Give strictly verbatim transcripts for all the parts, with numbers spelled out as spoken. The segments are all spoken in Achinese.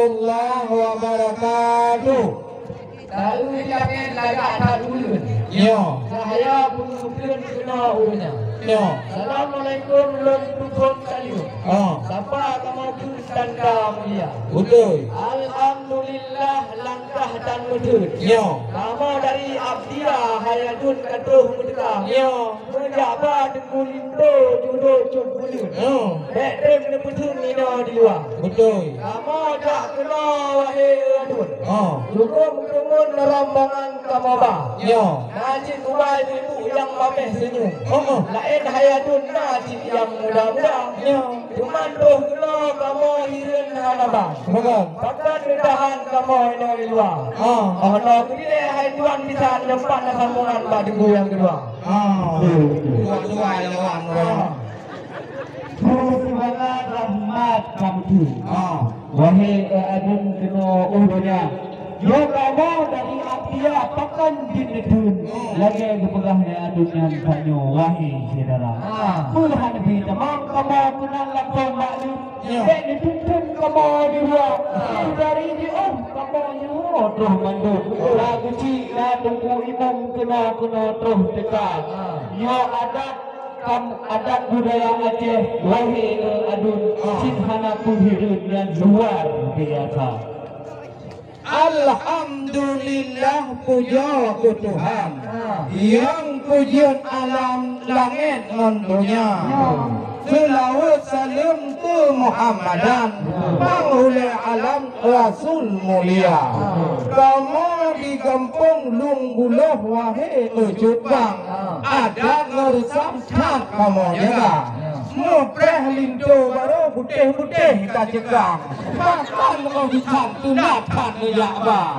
Warahmatullahi wabarakatuh. Taeu jakét lagak that uleuen. Nyoe. Cahya peungeutreun keunoe ureuëng nyan. Nyoe. Assalamualaikum, lôn tuphom saleuem. Ah. Sapa kamoe keu tanda mulia. Beutôi. Alhamdulillah, langkah dan meuteun. Nyoe. Kamoe dari Abdia hai aduen ka troh meuteuka. Nyoe. Meujak ba Teungku Linto judo cut buleuen. Hmm. Bék treb neupeuteun inoe di luwa. Beutôi. Kamoe jak keunoe wahé aduen. Oh. Cukôp keumeun rombongan kamoe ba. Nyoe. Na cit ubai ibu nyang mamèh seunyum. Oh, oh. Laén hai aduen na cit nyang muda-muda. Nyoe. Teuma troh keunoe kamoe hireuen hana ban. Beutôi. Pakon neutahan kamoe inoe di luwa. Ah. Oh, noe keudilée hai tuan bisan, nyoe pat na sambongan bak Teungku nyang keudua. Ah. Dua-dua lawan orang. Ah. Rahmat kamoe. Ah. Wahé, eh, aduen keunoe, oh, donya. Nyoe kamoe dari Abdia pakon jeuet neutreun. Lagée geupeugah lé aduen nyan tanyoe, wahé syedara. Ah. Peue hana pih tamong kamoe keunan langsong maklum. Ya. Bék neutreun kamoe di luwa. Ah. Dari jiôh kamoe nyoe troh mandum. Betul. Na geuchik, na Teungku Imum keunoe-keunoe troh teuka. Ah. Nyoe adat kam-, adat budaya Aceh, wahé, eh, aduen, ah, cit hana peuhireuen nyang luar biasa. Alhamdulillah, pujoe keu Tuhan, ah, nyang peujeuet alam langét ngon donya. Ya. Seulaweuet saleuem keu Muhammadan, ya, panghulée alam Rasul mulia. Ah. Kamoe di gampông Lueng Buloh, wahé, eh, cut bang, ah, adat ngon reusam that kamoe jaga. Ya. Mupreh linto barô butéh-butéh ka ceugang. Pakon óh jitan teulat that neujak ba.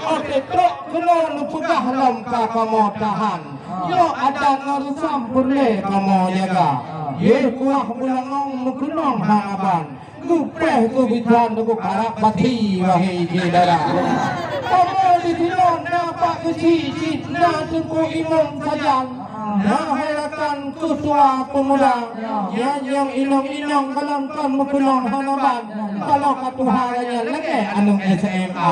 Óh trok keunoe neupeugah lom ka kamoe tahan. Nyoe adat ngon reusam peureulée kamoe jaga. Yeh kuah beulangong meukeunong hana ban. Geupreh keu bisan teungku karab pati, wahé syedara. Kamoe di sinoe na Pak Geuchik cit, na Teungku Imum Sajan, na hai rakan keutua peumuda. Nyan nyang inong-inong kalon kon meukeunong hana ban. Kalau ka tuha nyan lagée aneuk S M A.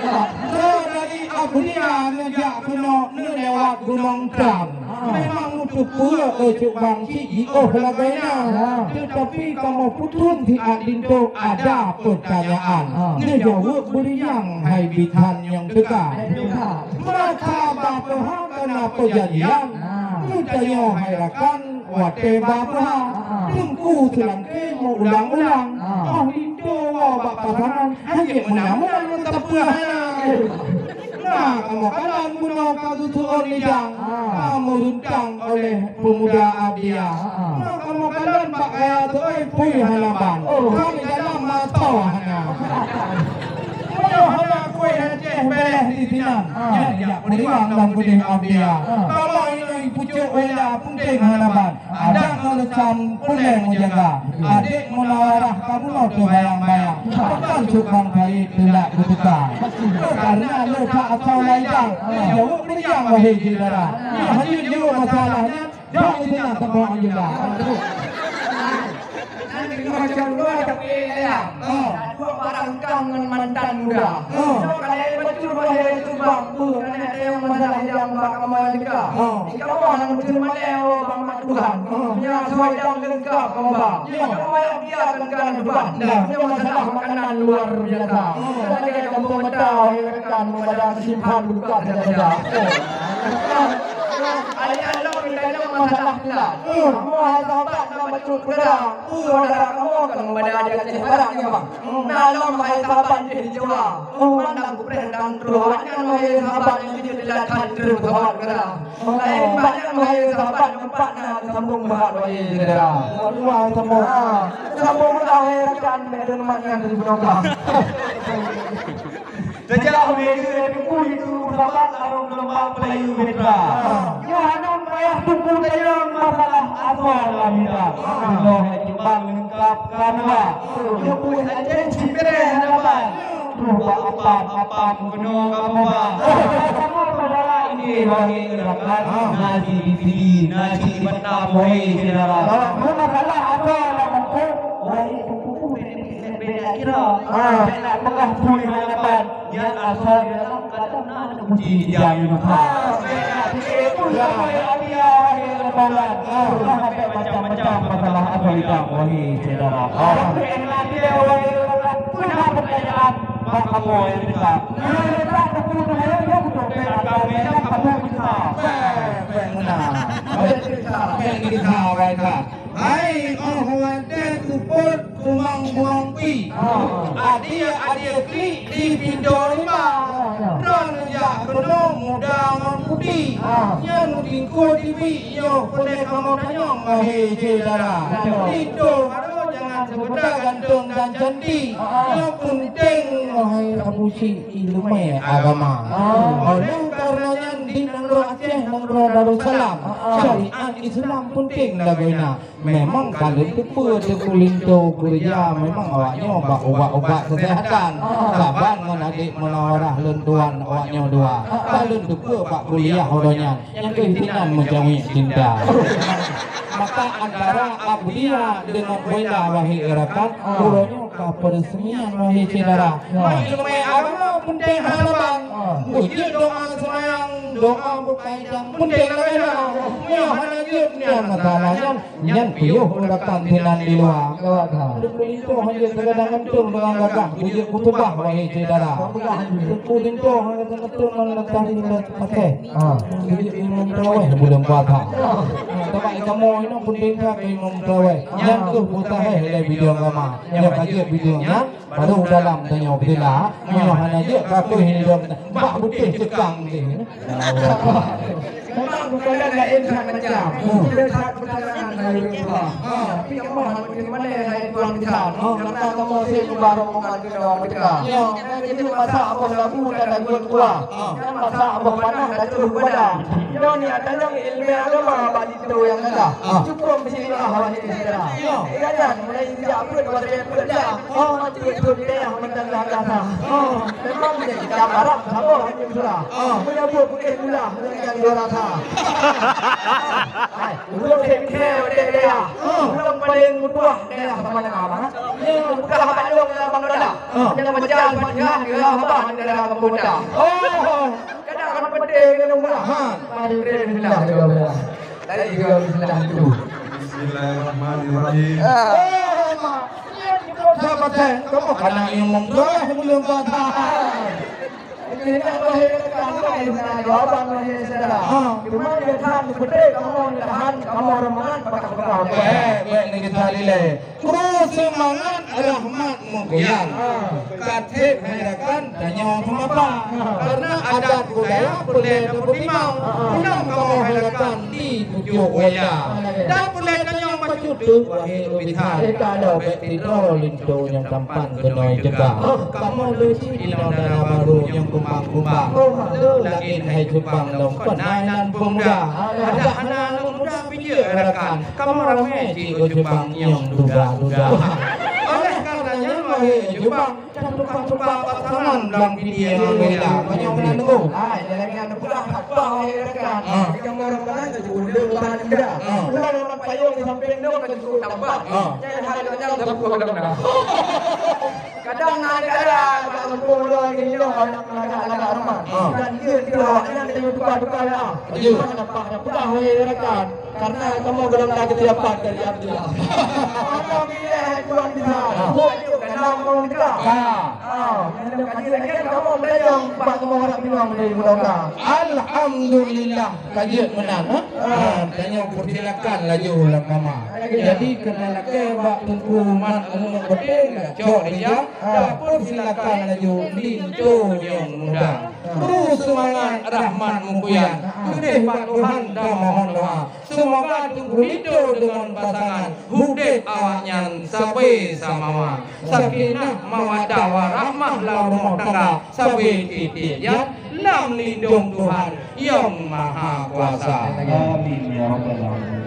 Droe dari Abdia neujak keunoe neulewat Gunong Tam. Memang meuteupeue, eh, cut bang, cit jiôh lagée na. Ya. Teutapi kamoe peutrön siat linto ada peutanyaan. Ah. Neujaweueb beuriang hai bisan nyang teuka. Hai teuka. Meurasa ba peuha ka na peujanjian. Ah. Geutanyoe hai rakan watée ba peuha. Ah. Teungku seulangké meuulang-ulang. Ah. Óh linto woe bak pasangan, hana meunamong tapeue hana. Na kamoe kalon bunoe ka geuseuôt lidang, ah, ka meuruntang oleh peumuda Abdia. Ah. Na kamoe kalon bak gaya teuoi pui hana ban. Oh. Ka di dalam mata hana. Meunyoe hana kueh Aceh béh di sinan, ah, nyan jak peuriwang lam keudeh Abdia. Ah. Kamoe inong pucôk wela peunteng hana ban. Adat ngon reusam peureulée meujaga. Adék meunawarah ka bunoe teubayang-bayang. Pakon cut bang Said teulat geuteuka. Kareuna le that asoe laidang, jaweueb beuriang wahé syedara. Nyoe hanjeuet jeuet masalah nyan, bak sinan saboh anjeula. Nyan teungoh cok dua tapi layan. Oh. Dua barang kang ngon mantan muda. Oh. Nyoe ka layan bacut wahé cut bang, beuh, keuneuk teueng masalah nyang bak kamoe teuka. Oh. Di kamoe hana meuteumé lé, oh, bang Mat Tuhan. Oh. Nyan suai nyang leungkap kamoe ba. Ya. Kamoe biarkan keunan Tuhan. Ya. Nyoe masalah makanan luar biasa. Oh. Lagée gampông mata, wahé rakan, meumada simpan buka saja. Oh. Alé along kita nyoe masalah teulat. Oh. Kamoe hai sahabat nyang bacut peugah. Saudara kamoe ka meumada di Aceh Barat nyoe, bang. Na lom hai sahabat di Jawa. Oh, mandang kupreh dan troh. Awaknyan hai sahabat nyang jeuet dilathan troh sahabat keudroe. Laén banyak hai sahabat nyang pat na sambung beuhat wahé syedara. Dua sambung. Ha, sambung beuhat hai rakan, meudon mat nyan dari Bunong Bang. Sejak meunyoe Teungku itu sahabat larong geulumbang peulayu mitra. Nyoe hana payah Teungku tanyong masalah asoe lam mitra. Nyoe hai cubang leungkap kanua. Nyoe buet Aceh simirée hana ban. Troh bak apat-apat keunoe kamoe ba. Kamoe peudara ini wahé rakan. Nasi di sini, nasi di Batam, wahé syedara. Nyoe masalah asoe lam mungkot, wahé Teungku. Kira, ah, nak peugah bui hana ban, nyan asai dalam kadang na aneuk muji dijak ié lupa. Ah, nak pikir pun ramai abia hai rabalan. Ah, peugah habéh macam-macam masalah agama wahai syedara. Ah, nak dia wahai rabalan, peugah pertanyaan bak kamoe nyang teuka. Nyang teuka teupeu keuhai nyoe beutôi agama nyang kamoe bisa. Bèk, bèk meunan. Bèk kita, bèk kita, bèk kita. Hai, oh, watèe seupôt tumang buang pi. Ah. Adie-adie klik di pintoe rimba. Ah, ya. Droeneuh jak keunoe muda ngon puti. Ah. Nyan meudingko dibi, yoh, peue kamoe tanyong, wahé syedara. Ya. Linto baroe jangan seubeuta ganteng dan cantik. Ah. Nyang peunteng, wahé Abu Syik, ileumèe agama. Ah. Oleh karena nyan di nanggroe Aceh, nanggroe Darussalam, ah, syariat Islam peunteng lagoina. Memang ka lheueh teupeue Teungku Linto keureuja, memang awak nyoe bak ubat-ubat keuseuhatan. Saban ngon adék Munawarah lôn tuan awak nyoe dua. Ka lheueh teupeue bak kuliah uroe nyan, nyang keuh sinan meucaweuek cinta. Maka antara Abdiyah deungon Wela, wahé rakan, uroe nyoe ka peureusmian, wahé syedara. Meuileumèe agama peunteng hana ban. Beujeuet doa seumayang, doa beukaidang peunteng lagoina. Meunyoe hana jeuet nyan masalah nyan, nyan piôh rakan sinan di luwa. Gawat that. Teungku Linto hana jeuet teugadang-gadang deungon gagah beujeuet khutubah, wahé syedara. Teungku Linto hana jeuet teugadang-gadang ngon lantaran patéh. Ah. Beujeuet imum tarawèh buleuen puasa. Ah. Nah, teuma kamoe inoe peunteng that keu imum tarawèh. Nyan keuh mustahil lé bideueng agama. Nyoe ka jeuet bideueng nyan. Baru dalam tanyoe bila, meunyoe hana jeuet ka keuh hideuen bak buteh cekang deh. Memang bukan laén that macam. Kita that pertanyaan dari rumah. Tapi Allah mungkin mana yang lain tuan kita. Karena kamu sih baru bukan kita orang kita. Jadi masa apa lagu dan lagu kuah. Dan masa apa panah dan terus kuah. Nyoe ni ada yang ilmu agama bak Linto nyang gagah. Ah. Cukup bisi doa awak ni syedara. Ya. Iya kan? Mulai sejak peuet watèe peuet dah. Oh, peuet peuet dah mantong dah dah. Oh, memang dia kita barang sama hanya surah. Ah. Punya buah putih mula yang juara sah. Hai, urang sih kena watèe dia. Ah. Urang paling mudah dia sama dengan abang. Ya, bukan abang dong dalam bangla. Ah. Dia macam macam dia abang dalam kampung dah. Oh. Kadang akan penting kena murah. Ha. Mari beri bismillah juga murah. Tadi juga bismillah itu. Bismillahirrahmanirrahim. Eh, mak. Sahabat saya, kamu kena yang memperoleh belum kata. Ini nak lahir kan, lahir sana jawaban lahir saudara. Ha. Cuma dia tahan betul, kamu tahan, kamu remalan, patah-patah. Eh, baik ni kita lilai. Kru seumangat rahmat meugoyang. Ka trép hai rakan tanyoe seumapa. Karena adat budaya peureulèe tapeutimang. Pulang kamoe hai rakan di pucôk Wela. Dan peureulèe tanyoe bacut teuk wahé Ubit Hat. Bèk tidroe linto nyang tampan keunoe teuka. Kamoe leucit inong dara barô nyang kumbang-kumbang. Leuh langét hai cupang lom peunayan peumuda. Adak hana aneuk muda pijeuet rakan. Kamoe ramé jiôh cupang nyang duda-duda. Oleh karenanya, wahé cupang, jangan lupa-lupa pasangan blang pidie ngon Wela. Banyak meunan nunggu. Hai, jangan lupa, wahé rakan. Ah. Kamoe ramé jiôh duda-duda. Ah. Ulah dalam payung di samping dong, kan cukup tampak. Ah. Jangan hal yang jangan tampak dalam dah. Kadang na negara bak gampông droe geuh nyoe aneuk lagak-lagak rumoh. Ah. Dan jeuet keu awaknyan tanyoe tuka-tuka ya. Betul. Cuma nampak dah peugah wahé rakan. Karena kamoe golom na geuteudapat dari Abdullah. Alhamdulillah, hai Tuhan bisa. Ah. Buet jeuet keu kamoe meunikah. Ah. Ah, nyang ka jeuet lagèe kamoe meudayong bak kamoe harap binong dari Merdeka. Alhamdulillah. Ka jeuet meunan, ha? Ah, tanyoe persilakan laju lam kama. Jadi, keunan lakèe bak Teungku Mat Umuk Beuteng, cok rijang, ah, persilakan laju linto nyang muda. Kru seumangat rahmat meukuyan, keudeh bak Tuhan tamohon doa. Seumoga Teungku Linto deungon pasangan, udép awaknyan sabe samawa. Sakinah mawaddah warahmah lam rumoh tangga, sabe tiep-tiep nyan lam lindong Tuhan Yang Maha Kuasa. Amin ya rabbal alamin.